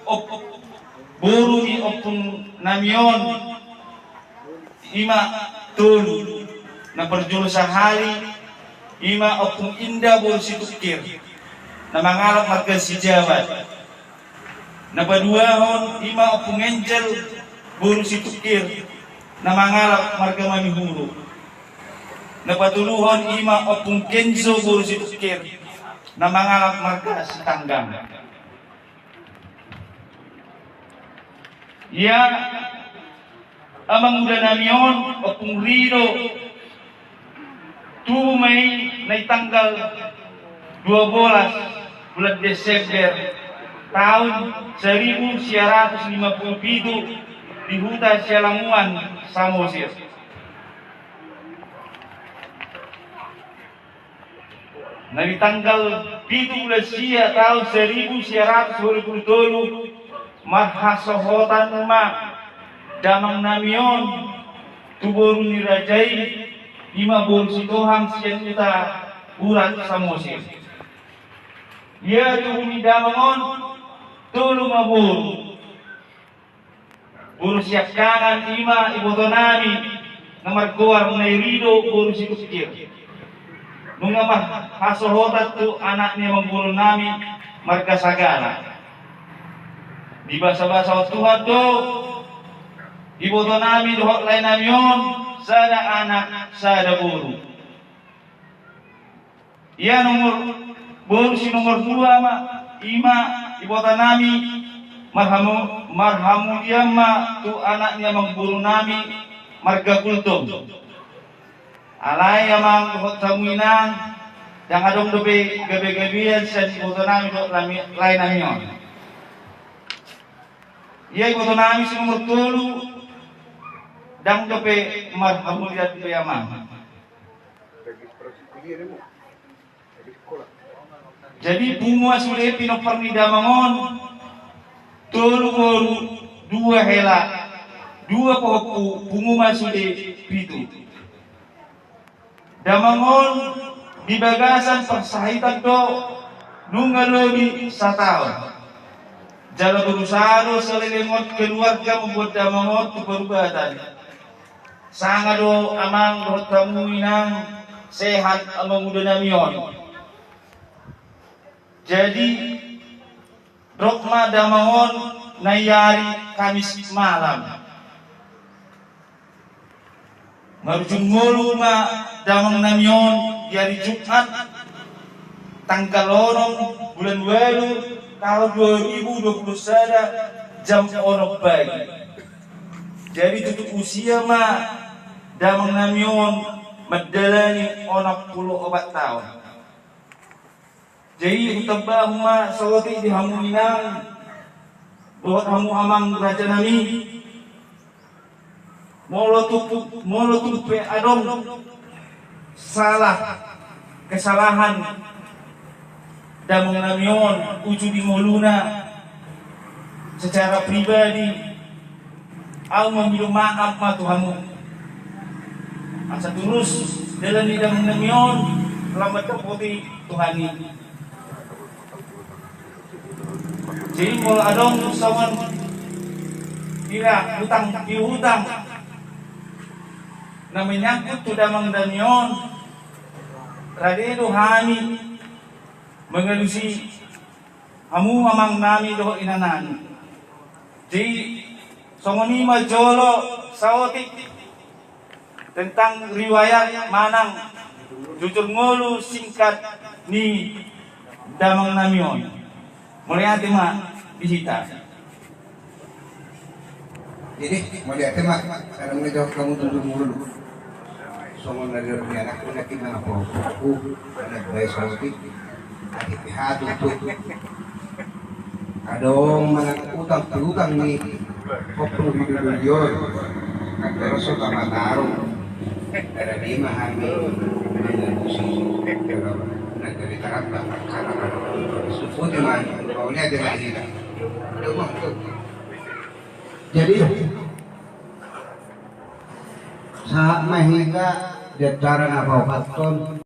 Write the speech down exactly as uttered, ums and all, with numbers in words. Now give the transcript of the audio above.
Op-, boru ni ompung nami on ima tolu. Na parjolo sahali ima ompung Indah boru Situngkir, na mangalap marga Sijabat. Na paduahon ima ompung Enjel boru Situngkir, na mangalap marga Manihuru. Na patoluhon ima ompung Kenzo boru Situngkir, na mangalap marga Sitanggang. Ia amang uda nami on, ompung Rido, tubu ma i na i tanggal dua bolas bulan Desember taon saribu sia ratus lima pulu pitu di huta Sialamuan, Samosir. Na di tanggal pitu bulan sia taon saribu sia ratus dua pulu tolu, marhasohotan ma damang nami on tu boru ni raja i, ima boru Sitohang sian huta Urat, Samosir. Ia tubu ni damang on tolu ma boru. Boru siangkangan ima iboto nami na margoar Nai Rido boru Situngkir. Nunga marhasohotan tu anak ni amangboru nami marga Sagala. Dibasabasahon Tuhan do iboto nami dohot lae nami on sada anak sada boru. Ia nomor, boru si nomor dua ma, ima iboto nami, marhamu-, marhamulian ma tu anak ni amangboru nami marga Gultom. Alai amang dohot hamu inang, ndang adong dope gabe-gabean sian iboto nami dohot lami-, lae nami on. Ia iboto nami si nomor tolu, ndang dope marhamulian dope amang. Jadi pungu ma sude pinompar ni damang on, tolu boru, dua hela, dua pahompu, pungu ma sude pitu. Damang on di bagasan parsahitan do nunga lobi sataon. Jala berusaha do saleleng on keluarga mambuat damang on tu parubatan. Sanga do amang dohot hamu inang sehat amang uda nami on. Jadi, rap ma damang on na i ari Kamis malam. Marujung ngolu ma damang nami on di ari Jumat, tanggal onom bulan ualu taon dua ribu dua pulu sada, jam onom pagi. Jadi tutup usia ma damang nami on mandalani onom pulu opat taon. Jadi hutamba ma saotik di hamu inang dohot hamu amang raja nami. Molo tung, molo tung pe adong salah, kesalahan damang nami on uju di ngoluna secara pribadi, au mangido maaf ma tu hamu. Asa turus dalan ni damang nami on lam mandapoti Tuhan i. Jadi molo adong songon hira hutang piutang na menyangkut tu damang nami on, rade do hami mangalusi hamu amang nami dohot inang nami. Jadi songon i ma jolo saotik tentang riwayat manang jujur ngolu singkat ni damang nami on. Mauliate ma di hita. Jadi mauliate ma, karena mulai jawab kamu tuntun mulu. Songon na didok ni anakku, na kina apa? Aku anak bae saotik. Ate pe hatutu. Adong manang utang piutang ni ompung Rido Durion. Kan terus so tama taru. Era di ma hami mangalusi dalam negeri taramba. Karena kan suku di mana? Mauliate ma di hita. Adong ma tu. Jadi sahat ma hita di acara na paopathon.